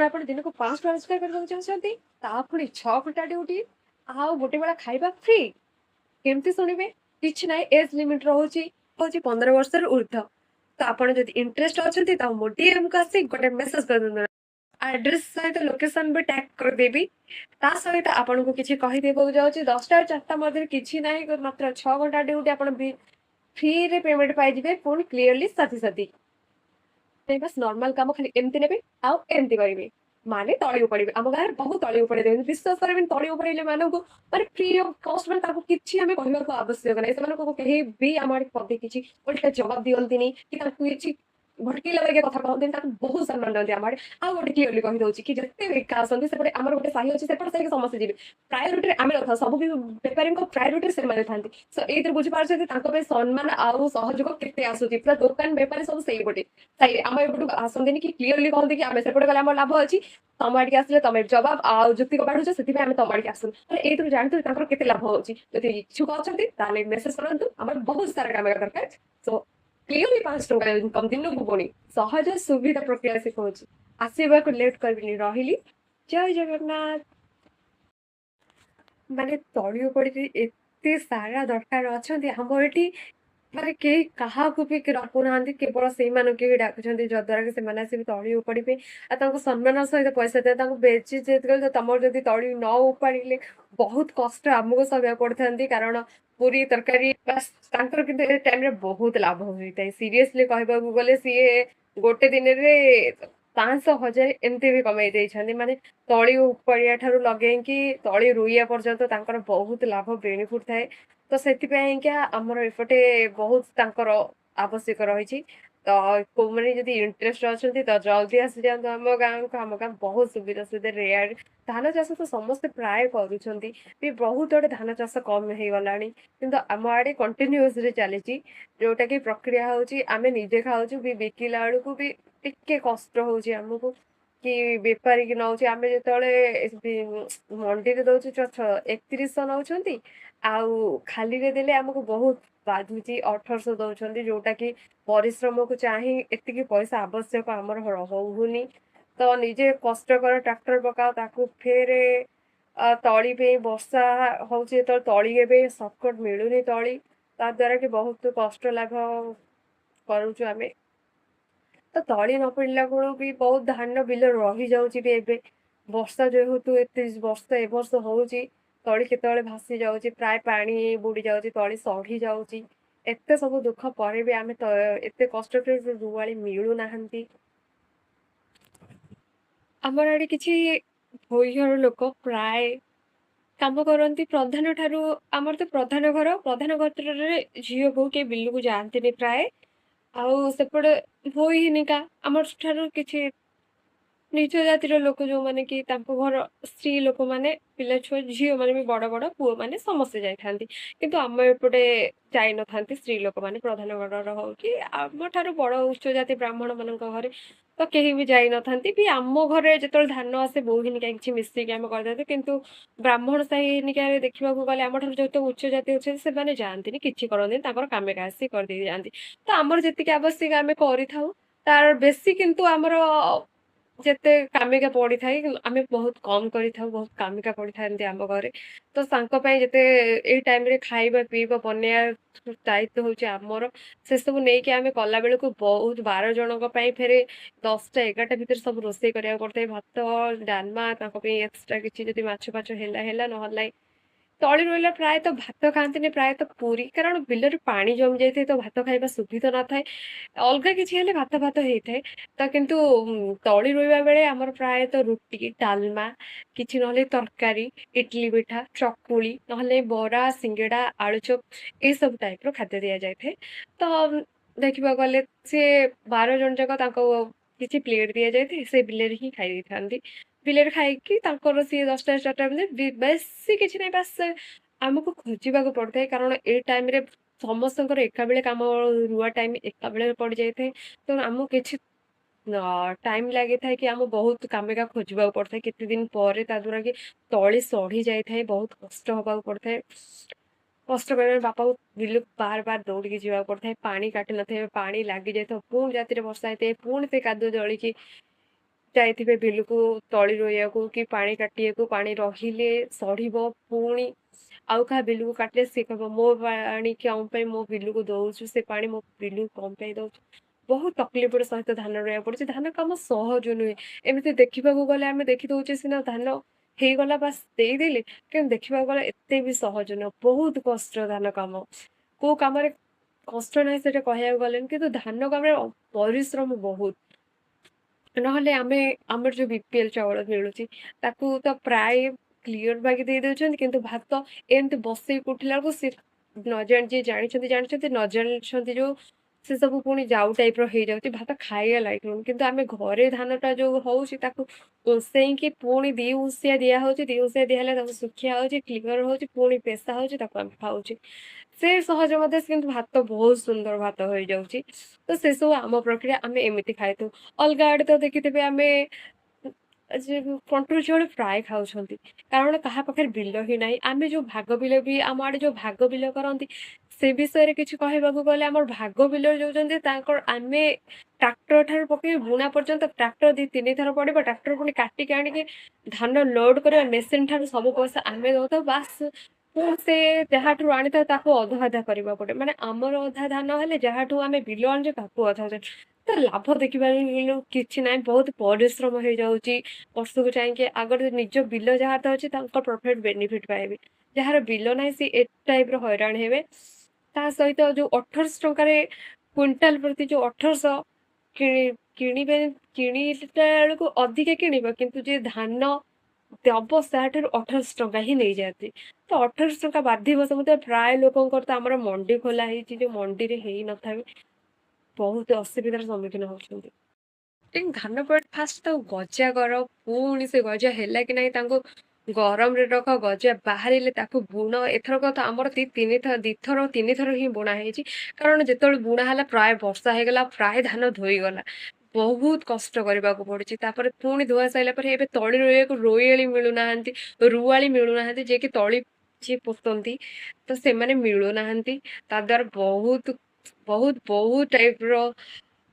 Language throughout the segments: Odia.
ଆପଣ ଦିନକୁ 500 ଟଙ୍କା ରୋଜଗାର କରିବାକୁ ଚାହୁଁଛନ୍ତି, ତା ପୁଣି 6 ଘଣ୍ଟା ଡ୍ୟୁଟି ଆଉ ଗୋଟେ ବେଳା ଖାଇବା ଫ୍ରି। କେମିତି ଶୁଣିବେ? କିଛି ନାହିଁ, ଏଜ୍ ଲିମିଟ୍ ରହୁଛି ହଉଛି 15 ବର୍ଷରୁ ଉର୍ଦ୍ଧ୍ୱ। ତ ଆପଣ ଯଦି ଇଣ୍ଟରେଷ୍ଟ ଅଛନ୍ତି, ତ ମୋ ଡିଏମ୍ କୁ ଆସି ଗୋଟେ ମେସେଜ କରିଦିଅନ୍ତୁ। ଆଡ୍ରେସ୍ ସହିତ ଲୋକେସନ ବି ଟ୍ୟାଗ୍ କରିଦେବି। ତା ସହିତ ଆପଣଙ୍କୁ କିଛି କହିଦେବାକୁ ଯାଉଛି, 10ଟା 4ଟା ମଧ୍ୟରେ କିଛି ନାହିଁ, ମାତ୍ର 6 ଘଣ୍ଟା ଡ୍ୟୁଟି, ଆପଣ ବି ଫ୍ରିରେ ପେମେଣ୍ଟ ପାଇଯିବେ। ପୁଣି କ୍ଲିୟରଲି ସାଥି ସାଥି ବାସ୍ ନର୍ମାଲ କାମ, ଖାଲି ଏମିତି ନେବେ ଆଉ ଏମିତି କରିବେ, ମାନେ ତଳି ଉପାଡ଼ିବେ। ଆମ ଗାଁରେ ବହୁତ ତଳି ଉପାଡ଼ି ଦିଅନ୍ତି। ବିଶ୍ୱାସ କରିବେନି, ତଳି ଉପାଡ଼ିଲେ ମାନଙ୍କୁ ମାନେ ଫ୍ରି ଅଫ୍ କଷ୍ଟ, ମାନେ ତାକୁ କିଛି ଆମେ କହିବାକୁ ଆବଶ୍ୟକ ନାହିଁ। ସେମାନଙ୍କୁ କେହି ବି ଆମ ଆଡ଼େ ପଦେ କିଛି ଓଲଟା ଜବାବ ଦିଅନ୍ତିନି କି ତାଙ୍କୁ କିଛି ଭଟକେଇଲା ବାଗିଆ କଥା କହନ୍ତିନି। ତାକୁ ବହୁତ ସମ୍ମାନ ଦିଅନ୍ତି ଆମ ଆଡ଼େ। ଆଉ ଗୋଟେ କ୍ଲିୟରଲି କହିଦଉଛି କି ଯେତେ ଏକା ଆସନ୍ତି, ସେପଟେ ଆମର ଗୋଟେ ସାହି ଅଛି, ସେପଟେ ସାହିକି ସମସ୍ତେ ଯିବେ। ପ୍ରାୟୋରିଟିରେ ଆମେ ନଥାଉ, ସବୁ ବି ବେପାରୀଙ୍କ ପ୍ରାୟୋରିଟିରେ ସେମାନେ ଥାନ୍ତି। ସୋ ଏଇଥିରେ ବୁଝିପାରୁଛନ୍ତି ତାଙ୍କ ପାଇଁ ସମ୍ମାନ ଆଉ ସହଯୋଗ କେତେ ଆସୁଛି। ପୁରା ଦୋକାନ ବେପାରୀ ସବୁ ସେଇପଟେ ସାହି, ଆମ ଏପଟକୁ ଆସନ୍ତିନି କି କ୍ଲିୟରଲି କହନ୍ତି କି ଆମେ ସେପଟେ ଗଲେ ଆମର ଲାଭ ଅଛି, ତମ ଆଡ଼ିକି ଆସିଲେ ତମେ ଜବାବ ଆଉ ଯୁକ୍ତି ବାଢୁଛ, ସେଥିପାଇଁ ଆମେ ତମ ଆଡ଼ିକି ଆସୁନୁ। ତାହେଲେ ଏଇଥିରୁ ଜାଣିଥିବେ ତାଙ୍କର କେତେ ଲାଭ ହଉଛି। ଯଦି ଇଚ୍ଛୁକ ଅଛନ୍ତି, ତାହେଲେ ମେସେଜ କରନ୍ତୁ। ଆମର ବହୁତ ସାରା କାମ ଦରକାର। ସୋ କ୍ଲିୟରଲି 500 ଟଙ୍କା ଇନକମ୍ ଦିନକୁ, ପୁଣି ସହଜ ସୁବିଧା ପ୍ରକ୍ରିୟା ଶିଖଉଛି। ଆସିବାକୁ ଲେଟ୍ କରିବିନି, ରହିଲି। ଜୟ ଜଗନ୍ନାଥ। ମାନେ ତଳି ଉପାଡ଼ିକି ଏତେ ସାରା ଦରକାର ଅଛନ୍ତି ଆମ ଏଠି, ମାନେ କେହି କାହାକୁ ବି ଡାକୁନାହାନ୍ତି, କେବଳ ସେଇମାନଙ୍କୁ ହିଁ ଡାକୁଛନ୍ତି, ଯଦ୍ୱାରା କି ସେମାନେ ଆସିକି ତଳି ଉପାଡ଼ିବେ ଆଉ ତାଙ୍କୁ ସମ୍ମାନ ସହିତ ପଇସା ଦେବେ। ତାଙ୍କୁ ବେଶୀ ଯେତେବେଳେ ତମର ଯଦି ତଳି ନ ଉପାଡ଼ିଲେ ବହୁତ କଷ୍ଟ ଆମକୁ ସହିବାକୁ ପଡ଼ିଥାନ୍ତି, କାରଣ ପୁରୀ ତରକାରୀ ବାସ୍ ତାଙ୍କର। କିନ୍ତୁ ଏ ଟାଇମରେ ବହୁତ ଲାଭ ହୋଇଥାଏ। ସିରିୟସଲି କହିବାକୁ ଗଲେ ସିଏ ଗୋଟେ ଦିନରେ 500, 1000 ଏମିତି ବି କମେଇ ଦେଇଛନ୍ତି। ମାନେ ତଳି ଉପାଡ଼ିବା ଠାରୁ ଲଗେଇକି ତଳି ରୋଇବା ପର୍ଯ୍ୟନ୍ତ ତାଙ୍କର ବହୁତ ଲାଭ, ବେନିଫିଟ ଥାଏ। ତ ସେଥିପାଇଁକା ଆମର ଏପଟେ ବହୁତ ତାଙ୍କର ଆବଶ୍ୟକ ରହିଛି। ତ କୋଉମାନେ ଯଦି ଇଣ୍ଟରେଷ୍ଟ ଅଛନ୍ତି, ତ ଜଲ୍ଦି ଆସିଯାଆନ୍ତୁ ଆମ ଗାଁକୁ। ଆମ ଗାଁ ବହୁତ ସୁବିଧା ସୁବିଧା ରେୟାର। ଧାନ ଚାଷ ତ ସମସ୍ତେ ପ୍ରାୟ କରୁଛନ୍ତି ବି, ବହୁତ ଆଡ଼େ ଧାନ ଚାଷ କମ ହେଇଗଲାଣି, କିନ୍ତୁ ଆମ ଆଡ଼େ କଣ୍ଟିନ୍ୟୁଅସଲି ଚାଲିଛି। ଯୋଉଟା କି ପ୍ରକ୍ରିୟା ହଉଛି, ଆମେ ନିଜେ ଖାଉଛୁ ବି, ବିକିଲା ବେଳକୁ ବି ଟିକେ କଷ୍ଟ ହଉଛି ଆମକୁ କି ବେପାରୀ କି ନଉଛି। ଆମେ ଯେତେବେଳେ ମଣ୍ଡିରେ ଦଉଛୁ, 3100 ନଉଛନ୍ତି ଆଉ ଖାଲିରେ ଦେଲେ ଆମକୁ ବହୁତ ବାଧୁଛି, 1800 ଦଉଛନ୍ତି, ଯୋଉଟା କି ପରିଶ୍ରମକୁ ଚାହିଁ ଏତିକି ପଇସା ଆବଶ୍ୟକ ଆମର ହଉନି। ତ ନିଜେ କଷ୍ଟ କର, ଟ୍ରାକ୍ଟର ପକାଅ, ତାକୁ ଫେରେ ତଳି ପାଇଁ ବର୍ଷା ହଉଛି ଯେତେବେଳେ, ତଳି ଏବେ ସର୍ଟକଟ ମିଳୁନି ତଳି, ତା ଦ୍ୱାରା କି ବହୁତ କଷ୍ଟ ଲାଭ କରୁଛୁ ଆମେ। ତ ତଳି ନ ପଡ଼ିଲା ବେଳକୁ ବି ବହୁତ ଧାନ ବିଲ ରହିଯାଉଛି ବି। ଏବେ ବର୍ଷା ଯେହେତୁ ଏତେ ବର୍ଷା ଏ ବର୍ଷ ହଉଛି, ତଳି କେତେବେଳେ ଭାସି ଯାଉଛି, ପ୍ରାୟ ପାଣି ବୁଡି ଯାଉଛି, ତଳି ସଢି ଯାଉଛି। ଏତେ ସବୁ ଦୁଃଖ ପରେ ବି ଆମେ ତ ଏତେ କଷ୍ଟ କରି ରୁଆଳି ମିଳୁନାହାନ୍ତି। ଆମର ଆଡେ କିଛି ଭୋଇ ଘର ଲୋକ ପ୍ରାୟ କାମ କରନ୍ତି ପ୍ରଧାନ ଠାରୁ। ଆମର ତ ପ୍ରଧାନ ଘର, ପ୍ରଧାନ ଗୋତ୍ରରେ ଝିଅ ବୋହୂ କେହି ବିଲକୁ ଯାଆନ୍ତିନି ପ୍ରାୟ। ଆଉ ସେପଟେ ଭୋଇ ହିନିକା ଆମର ଠାରୁ କିଛି ନିଚ ଜାତିର ଲୋକ ଯୋଉମାନେ କି ତାଙ୍କ ଘର ସ୍ତ୍ରୀ ଲୋକମାନେ, ପିଲା ଛୁଆ, ଝିଅ ମାନେ ବି, ବଡ ବଡ ପୁଅ ମାନେ ସମସ୍ତେ ଯାଇଥାନ୍ତି। କିନ୍ତୁ ଆମ ଏପଟେ ଯାଇନଥାନ୍ତି ସ୍ତ୍ରୀ ଲୋକମାନେ। ପ୍ରଧାନ ଘରର ହଉ କି ଆମ ଠାରୁ ବଡ ଉଚ୍ଚ ଜାତି ବ୍ରାହ୍ମଣ ମାନଙ୍କ ଘରେ ତ କେହି ବି ଯାଇନଥାନ୍ତି ବି। ଆମ ଘରେ ଯେତେବେଳେ ଧାନ ଆସେ, ବୋଉ ହିନିକା କିଛି ମିଶିକି ଆମେ କରିଥାନ୍ତି। କିନ୍ତୁ ବ୍ରାହ୍ମଣ ସାହି ହିନିକାରେ ଦେଖିବାକୁ ଗଲେ ଆମ ଠାରୁ ଯେତେ ଉଚ୍ଚ ଜାତି ଅଛନ୍ତି, ସେମାନେ ଯାଆନ୍ତିନି, କିଛି କରନ୍ତିନି, ତାଙ୍କର କାମେ ଆସି କରିଦେଇ ଯାଆନ୍ତି। ତ ଆମର ଯେତିକି ଆବଶ୍ୟକ ଆମେ କରିଥାଉ, ତାର ବେଶୀ କିନ୍ତୁ ଆମର ଯେତେ କାମିକା ପଡିଥାଏ, କିନ୍ତୁ ଆମେ ବହୁତ କମ କରିଥାଉ। ବହୁତ କାମିକା ପଡିଥାନ୍ତି ଆମ ଘରେ। ତ ତାଙ୍କ ପାଇଁ ଯେତେ ଏଇ ଟାଇମରେ ଖାଇବା ପିଇବା ବନେଇବା ଦାୟିତ୍ୱ ହଉଛି ଆମର। ସେସବୁ ନେଇକି ଆମେ କଲା ବେଳକୁ ବହୁତ, 12 ଜଣଙ୍କ ପାଇଁ ଫେରେ 10ଟା 11ଟା ଭିତରେ ସବୁ ରୋଷେଇ କରିବାକୁ ପଡିଥାଏ, ଭାତ, ଡାଲମା, ତାଙ୍କ ପାଇଁ ଏକ୍ସଟ୍ରା କିଛି ଯଦି ମାଛ ଫାଛ ହେଲା ହେଲା, ନହେଲେ ନାହିଁ। ତଳି ରୋଇଲା ପ୍ରାୟତଃ ଭାତ ଖାଆନ୍ତିନି, ପ୍ରାୟତଃ ପୁରୀ, କାରଣ ବିଲରେ ପାଣି ଜମି ଯାଇଥାଏ, ତ ଭାତ ଖାଇବା ସୁବିଧା ନଥାଏ। ଅଲଗା କିଛି ହେଲେ ଭାତ ଭାତ ହେଇଥାଏ ତ। କିନ୍ତୁ ତଳି ରୋଇବା ବେଳେ ଆମର ପ୍ରାୟତଃ ରୁଟି, ଡାଲମା, କିଛି ନହେଲେ ତରକାରୀ, ଇଟଲି ପିଠା, ଚକୁଳି, ନହେଲେ ବରା, ସିଙ୍ଗିଡ଼ା, ଆଳୁଚପ, ଏସବୁ ଟାଇପର ଖାଦ୍ୟ ଦିଆଯାଇଥାଏ। ତ ଦେଖିବାକୁ ଗଲେ ସିଏ 12 ଜଣ ଯାକ ତାଙ୍କ କିଛି ପ୍ଲେଟ ଦିଆଯାଇଥାଏ, ସେ ବିଲରେ ହିଁ ଖାଇ ଦେଇଥାନ୍ତି। ବିଲରେ ଖାଇକି ତାଙ୍କର ସିଏ 10ଟା 4ଟା ବେଶୀ କିଛି ନାହିଁ, ବାସ୍ ଆମକୁ ଖୋଜିବାକୁ ପଡିଥାଏ, କାରଣ ଏଇ ଟାଇମରେ ସମସ୍ତଙ୍କର ଏକା ବେଳେ କାମ, ରୁଆ ଟାଇମ ଏକା ବେଳେ ପଡିଯାଇଥାଏ। ତ ଆମକୁ କିଛି ଟାଇମ ଲାଗିଥାଏ କି ଆମକୁ ବହୁତ କାମିକା ଖୋଜିବାକୁ ପଡିଥାଏ କେତେ ଦିନ ପରେ, ତା ଦ୍ୱାରା କି ତଳି ସଢି ଯାଇଥାଏ, ବହୁତ କଷ୍ଟ ହବାକୁ ପଡିଥାଏ। କଷ୍ଟ କରିବା, ବାପାକୁ ବିଲକୁ ବାର ବାର ଦୌଡ଼ିକି ଯିବାକୁ ପଡିଥାଏ। ପାଣି କାଟି ନଥିବେ, ପାଣି ଲାଗି ଯାଇଥିବ, ପୁଣି ରାତିରେ ବର୍ଷା ହେଇଥାଏ, ପୁଣି ସେ କାଦୁଅ ଜଳିକି ଯାଇଥିବେ ବିଲକୁ ତଳି ରୋଇବାକୁ କି ପାଣି କାଟିବାକୁ, ପାଣି ରହିଲେ ସଢିବ, ପୁଣି ଆଉ କାହା ବିଲକୁ କାଟିଲେ ସିଏ କହିବ ମୋ ପାଣି କଣ ପାଇଁ ମୋ ବିଲକୁ ଦଉଛୁ, ସେ ପାଣି ମୋ ବିଲକୁ କଣ ପାଇଁ ଦଉଛୁ। ବହୁତ ତକଲିଫର ସହିତ ଧାନ ରୋଇବାକୁ ପଡୁଛି। ଧାନ କାମ ସହଜ ନୁହେଁ। ଏମିତି ଦେଖିବାକୁ ଗଲେ ଆମେ ଦେଖି ଦଉଛେ ସିନା ଧାନ ହେଇଗଲା ବାସ୍ ଦେଇଦେଲେ, କିନ୍ତୁ ଦେଖିବାକୁ ଗଲେ ଏତେ ବି ସହଜ ନୁହଁ। ବହୁତ କଷ୍ଟ ଧାନ କାମ। କୋଉ କାମରେ କଷ୍ଟ ନାହିଁ ସେଇଟା କହିବାକୁ ଗଲେନି, କିନ୍ତୁ ଧାନ କାମରେ ପରିଶ୍ରମ ବହୁତ। ନହେଲେ ଆମେ ଆମର ଯୋଉ ବିପିଏଲ ଚାଉଳ ମିଳୁଛି ତାକୁ ତ ପ୍ରାୟ କ୍ଲିୟର ବାକି ଦେଇ ଦଉଛନ୍ତି, କିନ୍ତୁ ଭାତ ଏମିତି ବସେଇକି ଉଠିଲା ବେଳକୁ ସେ ନ ଜାଣି, ଯିଏ ଜାଣିଛନ୍ତି ଜାଣିଛନ୍ତି, ନ ଜାଣିଛନ୍ତି ଯୋଉ ସେ ସବୁ ପୁଣି ଯାଉ ଟାଇପ ର ହେଇଯାଉଛି, ଭାତ ଖାଇବା ଲାଇକ ରହୁନି। କିନ୍ତୁ ଆମେ ଘରେ ଧାନଟା ଯୋଉ ହଉଛି ତାକୁ ଉଁସେଇକି ପୁଣି 2 ଉଁସିଆ ଦିଆ ହଉଛି, 2 ଉଁସିଆ ଦିଆହେଲେ ତାକୁ ଶୁଖିଆ ହଉଛି, କ୍ଲିୟର ହଉଛି, ପୁଣି ପେସା ହଉଛି, ତାକୁ ଆମେ ଖାଉଛେ। ସେ ସହଜ ମଧ୍ୟ, କିନ୍ତୁ ଭାତ ବହୁତ ସୁନ୍ଦର ଭାତ ହେଇଯାଉଛି। ତ ସେସବୁ ଆମ ପ୍ରକ୍ରିୟା, ଆମେ ଏମିତି ଖାଇଥାଉ। ଅଲଗା ଆଡେ ତ ଦେଖିଥିବେ ଆମେ ଯେ କଣ୍ଟ୍ରୋଲ ଚାଉଳ ପ୍ରାୟ ଖାଉଛନ୍ତି, କାରଣ କାହା ପାଖରେ ବିଲ ହିଁ ନାହିଁ। ଆମେ ଯୋଉ ଭାଗ ବିଲ ବି ଆମ ଆଡେ ଯୋଉ ଭାଗ ବିଲ କରନ୍ତି ସେ ବିଷୟରେ କିଛି କହିବାକୁ ଗଲେ, ଆମର ଭାଗ ବିଲ ଯୋଉଛନ୍ତି ତାଙ୍କର ଆମେ ଟ୍ରାକ୍ଟର ଠାରୁ ପକେଇ ବୁଣା ପର୍ଯ୍ୟନ୍ତ ଟ୍ରାକ୍ଟର 2-3 ଥର ପଡିବ, ଟ୍ରାକ୍ଟର ପୁଣି କାଟିକି ଆଣିକି ଧାନ ଲୋଡ କରିବା ମେସିନ ଠାରୁ ସବୁ ପଇସା ଆମେ ଦଉଥାଉ। ବାସ୍ ପୁଣି ସେ ଯାହାଠୁ ଆଣିଥାଉ ତାକୁ ଅଧା ଅଧା କରିବାକୁ ପଡେ, ମାନେ ଆମର ଅଧା ଧାନ ହେଲେ ଯାହାଠୁ ଆମେ ବିଲ ଆଣୁଛେ ତାକୁ ଅଧା ଅଧା। ତ ଲାଭ ଦେଖିବାକୁ କିଛି ନାହିଁ, ବହୁତ ପରିଶ୍ରମ ହେଇଯାଉଛି ବର୍ଷକୁ। ଯାଇକି ଆଗରେ ନିଜ ବିଲ ଯାହାର ତ ଅଛି ତାଙ୍କ ପ୍ରଫିଟ ବେନିଫିଟ ପାଇବେ, ଯାହାର ବିଲ ନାହିଁ ସେ ଏ ଟାଇପ ର ହଇରାଣ ହେବେ। ତା ସହିତ ଯୋଉ 1800 ଟଙ୍କାରେ କୁଇଣ୍ଟାଲ ପ୍ରତି ଯୋଉ 1800 କିଣି କିଣିବେ, କିଣିଲା ବେଳକୁ ଅଧିକା କିଣିବ, କିନ୍ତୁ ଯିଏ ଧାନ ଦବ ତାଠାରୁ 1800 ଟଙ୍କା ହିଁ ନେଇଯାଆନ୍ତି। ତ 1800 ଟଙ୍କା ବାଧିବ ସମସ୍ତେ। ପ୍ରାୟ ଲୋକଙ୍କର ତ ଆମର ମଣ୍ଡି ଖୋଲା ହେଇଛି, ଯୋଉ ମଣ୍ଡିରେ ହେଇନଥାଏ, ବହୁତ ଅସୁବିଧାର ସମ୍ମୁଖୀନ ହଉଛନ୍ତି। ଧାନ ପରେ ଫାଷ୍ଟ ତାକୁ ଗଜା କର, ପୁଣି ସେ ଗଜା ହେଲା କି ନାହିଁ ତାଙ୍କୁ ଗରମରେ ରଖ, ଗଜା ବାହାରିଲେ ତାକୁ ବୁଣ। ଏଥରକ ତ ଆମର 3 ଥର, 2 ଥର 3 ଥର ହିଁ ବୁଣା ହେଇଛି, କାରଣ ଯେତେବେଳେ ବୁଣା ହେଲା ପ୍ରାୟ ବର୍ଷା ହେଇଗଲା, ପ୍ରାୟ ଧାନ ଧୋଇଗଲା। ବହୁତ କଷ୍ଟ କରିବାକୁ ପଡୁଛି। ତାପରେ ପୁଣି ଧୁଆ ସାରିଲା ପରେ ଏବେ ତଳି ରୋଇବାକୁ ରୋଇଆଳି ମିଳୁନାହାନ୍ତି, ରୁଆଳି ମିଳୁନାହାନ୍ତି, ଯିଏକି ତଳି ଯିଏ ପୋତନ୍ତି ତ ସେମାନେ ମିଳୁନାହାନ୍ତି। ତା ଦ୍ୱାରା ବହୁତ ବହୁତ ବହୁତ ଟାଇପର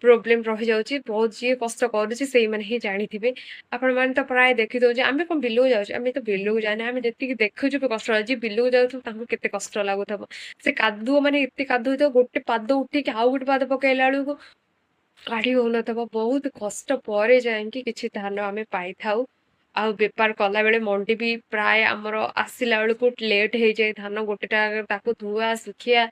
ପ୍ରୋବ୍ଲେମ ରହିଯାଉଛି। ବହୁତ ଯିଏ କଷ୍ଟ କରୁଛି ସେଇମାନେ ହିଁ ଜାଣିଥିବେ। ଆପଣମାନେ ତ ପ୍ରାୟ ଦେଖିଦଉଛେ, ଆମେ କଣ ବିଲକୁ ଯାଉଛୁ? ଆମେ ତ ବିଲକୁ ଯାଉନେ, ଆମେ ଯେତିକି ଦେଖୁଛୁ ବି କଷ୍ଟ ଲାଗୁଛି। ଯିଏ ବିଲକୁ ଯାଉଥିବ ତାଙ୍କୁ କେତେ କଷ୍ଟ ଲାଗୁଥିବ। ସେ କାଦୁଅ ମାନେ ଏତେ କାଦୁଅ ହେଇଥିବ, ଗୋଟେ ପାଦ ଉଠିକି ଆଉ ଗୋଟେ ପାଦ ପକେଇଲା ବେଳକୁ କାଢି ହଉନଥିବ। ବହୁତ କଷ୍ଟ ପରେ ଯାଇକି କିଛି ଧାନ ଆମେ ପାଇଥାଉ। ଆଉ ବେପାର କଲା ବେଳେ ମଣ୍ଡି ବି ପ୍ରାୟ ଆମର ଆସିଲା ବେଳକୁ ଲେଟ୍ ହେଇଯାଏ ଧାନ ଗୋଟେଟା, ତାକୁ ଧୁଆ ଶୁଖିଆ,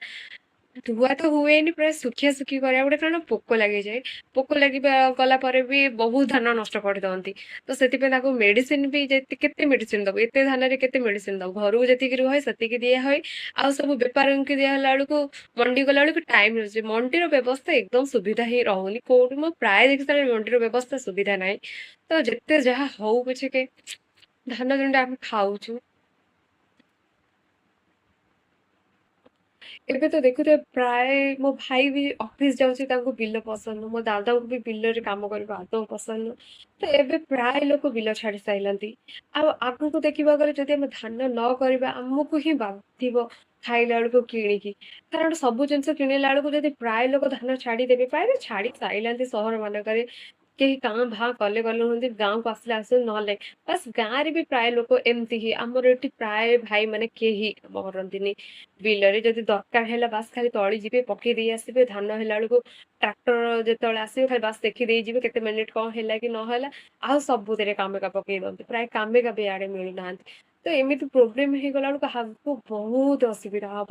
ଧୁଆ ତ ହୁଏନି ପ୍ରାୟ, ଶୁଖିଆ ଶୁଖି କରିବାକୁ ଗୋଟେ, କାରଣ ପୋକ ଲାଗିଯାଏ। ପୋକ ଲାଗିବା ଗଲା ପରେ ବି ବହୁତ ଧାନ ନଷ୍ଟ କରିଦଅନ୍ତି। ତ ସେଥିପାଇଁ ତାକୁ ମେଡିସିନ ବି ଯେତେ କେତେ ମେଡିସିନ ଦବୁ, ଏତେ ଧାନରେ କେତେ ମେଡିସିନ ଦବୁ? ଘରକୁ ଯେତିକି ରୁହେ ସେତିକି ଦିଆ ହୁଏ, ଆଉ ସବୁ ବେପାରୀଙ୍କୁ ଦିଆ ହେଲା ବେଳକୁ ମଣ୍ଡି ଗଲା ବେଳକୁ ଟାଇମ ରହୁଛି। ମଣ୍ଡିର ବ୍ୟବସ୍ଥା ଏକଦମ ସୁବିଧା ହିଁ ରହୁନି କୋଉଠି। ମୁଁ ପ୍ରାୟ ଦେଖି ସାରିଲିଣି ମଣ୍ଡିର ବ୍ୟବସ୍ଥା ସୁବିଧା ନାହିଁ। ତ ଯେତେ ଯାହା ହଉ ପଛକେ ଧାନ ଯୋଉଟା ଆମେ ଖାଉଛୁ। ଏବେ ତ ଦେଖୁଥିବେ ପ୍ରାୟ ମୋ ଭାଇ ବି ଅଫିସ ଯାଉଛି, ତାଙ୍କୁ ବିଲ ପସନ୍ଦ ନୁହଁ। ମୋ ଦାଦାଙ୍କୁ ବି ବିଲରେ କାମ କରିବାକୁ ଆଦୌ ପସନ୍ଦ ନୁହଁ। ତ ଏବେ ପ୍ରାୟ ଲୋକ ବିଲ ଛାଡି ସାରିଲାନ୍ତି। ଆଉ ଆଗକୁ ଦେଖିବାକୁ ଗଲେ ଯଦି ଆମେ ଧାନ ନ କରିବା ଆମକୁ ହିଁ ବାଧିବ ଖାଇଲା ବେଳକୁ କିଣିକି, କାରଣ ସବୁ ଜିନିଷ କିଣିଲା ବେଳକୁ ଯଦି ପ୍ରାୟ ଲୋକ ଧାନ ଛାଡିଦେବେ, ପ୍ରାୟ ତ ଛାଡି ସାରିଲାନ୍ତି ସହର ମାନଙ୍କରେ। କେହି କାଁ ଭାଁ କଲେ କଲେ ହୁଅନ୍ତି, ଗାଁକୁ ଆସିଲେ ଆସନ୍ତି, ନହେଲେ ବାସ୍। ଗାଁରେ ବି ପ୍ରାୟ ଲୋକ ଏମିତି ହିଁ, ଆମର ଏଠି ପ୍ରାୟ ଭାଇ ମାନେ କେହି କାମ କରନ୍ତିନି ବିଲରେ। ଯଦି ଦରକାର ହେଲା ବାସ୍ ଖାଲି ତଳି ଯିବେ ପକେଇ ଦେଇ ଆସିବେ। ଧାନ ହେଲା ବେଳକୁ ଟ୍ରାକ୍ଟର ଯେତେବେଳେ ଆସିବେ ଖାଲି ବାସ୍ ଦେଖି ଦେଇ ଯିବେ କେତେ ମିନିଟ କଣ ହେଲା କି ନହେଲା, ଆଉ ସବୁଥିରେ କାମିକା ପକେଇ ଦିଅନ୍ତି। ପ୍ରାୟ କାମିକା ବି ଇଆଡେ ମିଳୁନାହାନ୍ତି। ତ ଏମିତି ପ୍ରୋବ୍ଲେମ ହେଇଗଲା ବେଳକୁ ଆଗକୁ ବହୁତ ଅସୁବିଧା ହବ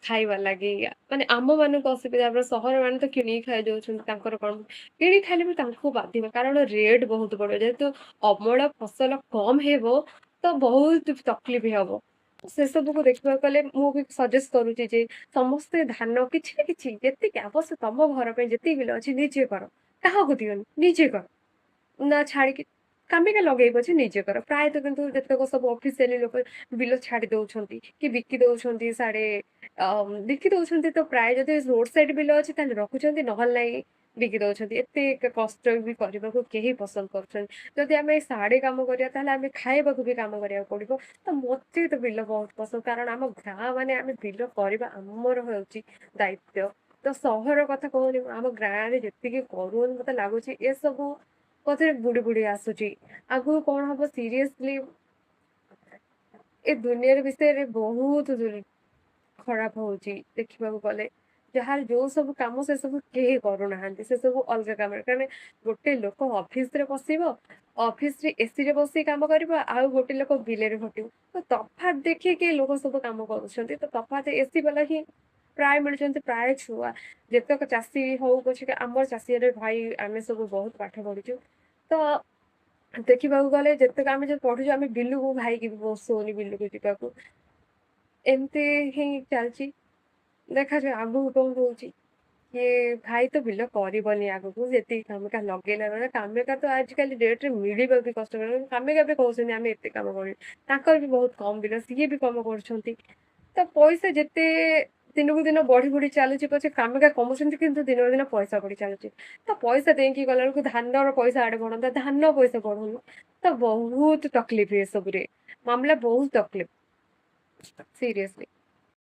ଖାଇବା ଲାଗି, ମାନେ ଆମ ମାନଙ୍କୁ ଅସୁବିଧା ହବ। ସହର ମାନେ ତ କିଣିକି ଖାଇ ଦଉଛନ୍ତି, ତାଙ୍କର କଣ, କିଣିକି ଖାଇଲେ ବି ତାଙ୍କୁ ବାଧିବ, କାରଣ ରେଟ୍ ବହୁତ ବଢିବ। ଯେହେତୁ ଅମଳ ଫସଲ କମ ହେବ ତ ବହୁତ ତକଲିଫ ହବ। ସେସବୁକୁ ଦେଖିବାକୁ ଗଲେ ମୁଁ ବି ସଜେଷ୍ଟ କରୁଛି ଯେ ସମସ୍ତେ ଧାନ କିଛି ନା କିଛି ଯେତିକି ଆବଶ୍ୟକ ତମ ଘର ପାଇଁ ଯେତିକି ବିଲ ଅଛି ନିଜେ କର, କାହାକୁ ଦିଅନି, ନିଜେ କର। ନା ଛାଡିକି କାମିକା ଲଗେଇବ ଯେ ନିଜେ କର। ପ୍ରାୟତଃ କିନ୍ତୁ ଯେତେକ ସବୁ ଅଫିସିଆଲି ଲୋକ ବିଲ ଛାଡି ଦଉଛନ୍ତି କି ବିକି ଦଉଛନ୍ତି, ସାଡେ ବିକି ଦଉଛନ୍ତି। ତ ପ୍ରାୟ ଯଦି ରୋଡ ସାଇଡ ବିଲ ଅଛି ତାହେଲେ ରଖୁଛନ୍ତି, ନହେଲେ ନାହିଁ ବିକି ଦଉଛନ୍ତି। ଏତେ କଷ୍ଟ ବି କରିବାକୁ କେହି ପସନ୍ଦ କରୁଛନ୍ତି। ଯଦି ଆମେ ସାଡେ କାମ କରିବା ତାହେଲେ ଆମେ ଖାଇବାକୁ ବି କାମ କରିବାକୁ ପଡିବ। ତ ମତେ ତ ବିଲ ବହୁତ ପସନ୍ଦ, କାରଣ ଆମ ଗାଁ ମାନେ ଆମେ ବିଲ କରିବା ଆମର ହେଉଛି ଦାୟିତ୍ୱ। ତ ସହର କଥା କହୁନି, ଆମ ଗାଁରେ ଯେତିକି କରୁଛନ୍ତି ମତେ ଲାଗୁଛି ଏସବୁ ପଛରେ ବୁଡି ବୁଡି ଆସୁଛି। ଆଗକୁ କଣ ହବ ସିରିୟସଲି, ଏ ଦୁନିଆର ବିଷୟରେ ବହୁତ ଖରାପ ହଉଛି ଦେଖିବାକୁ ଗଲେ। ଯାହାର ଯୋଉ ସବୁ କାମ ସେ ସବୁ କେହି କରୁନାହାନ୍ତି, ସେ ସବୁ ଅଲଗା କାମରେ। କାରଣ ଗୋଟେ ଲୋକ ଅଫିସରେ ବସିବ, ଅଫିସରେ ଏସିରେ ବସି କାମ କରିବ, ଆଉ ଗୋଟେ ଲୋକ ବିଲରେ ଖଟିବ। ତ ତଫାତ ଦେଖିକି ଲୋକ ସବୁ କାମ କରୁଛନ୍ତି। ତ ତଫାତ ଏସି ବାଲା ହିଁ ପ୍ରାୟ ମିଳୁଛନ୍ତି। ପ୍ରାୟ ଛୁଆ ଯେତେକ ଚାଷୀ ହଉ ପଛକେ, ଆମର ଚାଷୀରେ ଭାଇ ଆମେ ସବୁ ବହୁତ ପାଠ ପଢିଛୁ। ତ ଦେଖିବାକୁ ଗଲେ ଯେତେକ ଆମେ ଯଦି ପଢୁଛୁ, ଆମେ ବିଲକୁ ଭାଇକି ବି ପୋଷଉନି ବିଲକୁ ଯିବାକୁ। ଏମିତି ହିଁ ଚାଲିଛି। ଦେଖାଯାଉ ଆଗକୁ କଣ ହଉଛି। କିଏ ଭାଇ ତ ବିଲ କରିବନି ଆଗକୁ, ଯେତିକି କାମିକା ଲଗେଇଲା ବେଳେ କାମିକା ତ ଆଜିକାଲି ଡେଟରେ ମିଳିବା ବି କଷ୍ଟ। କାମିକା ବି କହୁଛନ୍ତି ଆମେ ଏତେ କାମ କରିବୁ, ତାଙ୍କର ବି ବହୁତ କମ ବିଲ, ସିଏ ବି କାମ କରୁଛନ୍ତି। ତ ପଇସା ଯେତେ ଦିନକୁ ଦିନ ବଢି ବଢି ଚାଲୁଛି ପଛେ କାମିକା କମୁଛନ୍ତି, କିନ୍ତୁ ଦିନକୁ ଦିନ ପଇସା ବଢି ଚାଲୁଛି। ତ ପଇସା ଦେଇକି ଗଲା ବେଳକୁ ଧାନର ପଇସା ଆଡେ ବଢନ୍ତା, ଧାନ ପଇସା ବଢୁନି। ତ ବହୁତ ତକଲିଫ, ଏସବୁରେ ମାମଲା ବହୁତ ତକଲିଫ ସିରିୟସଲି।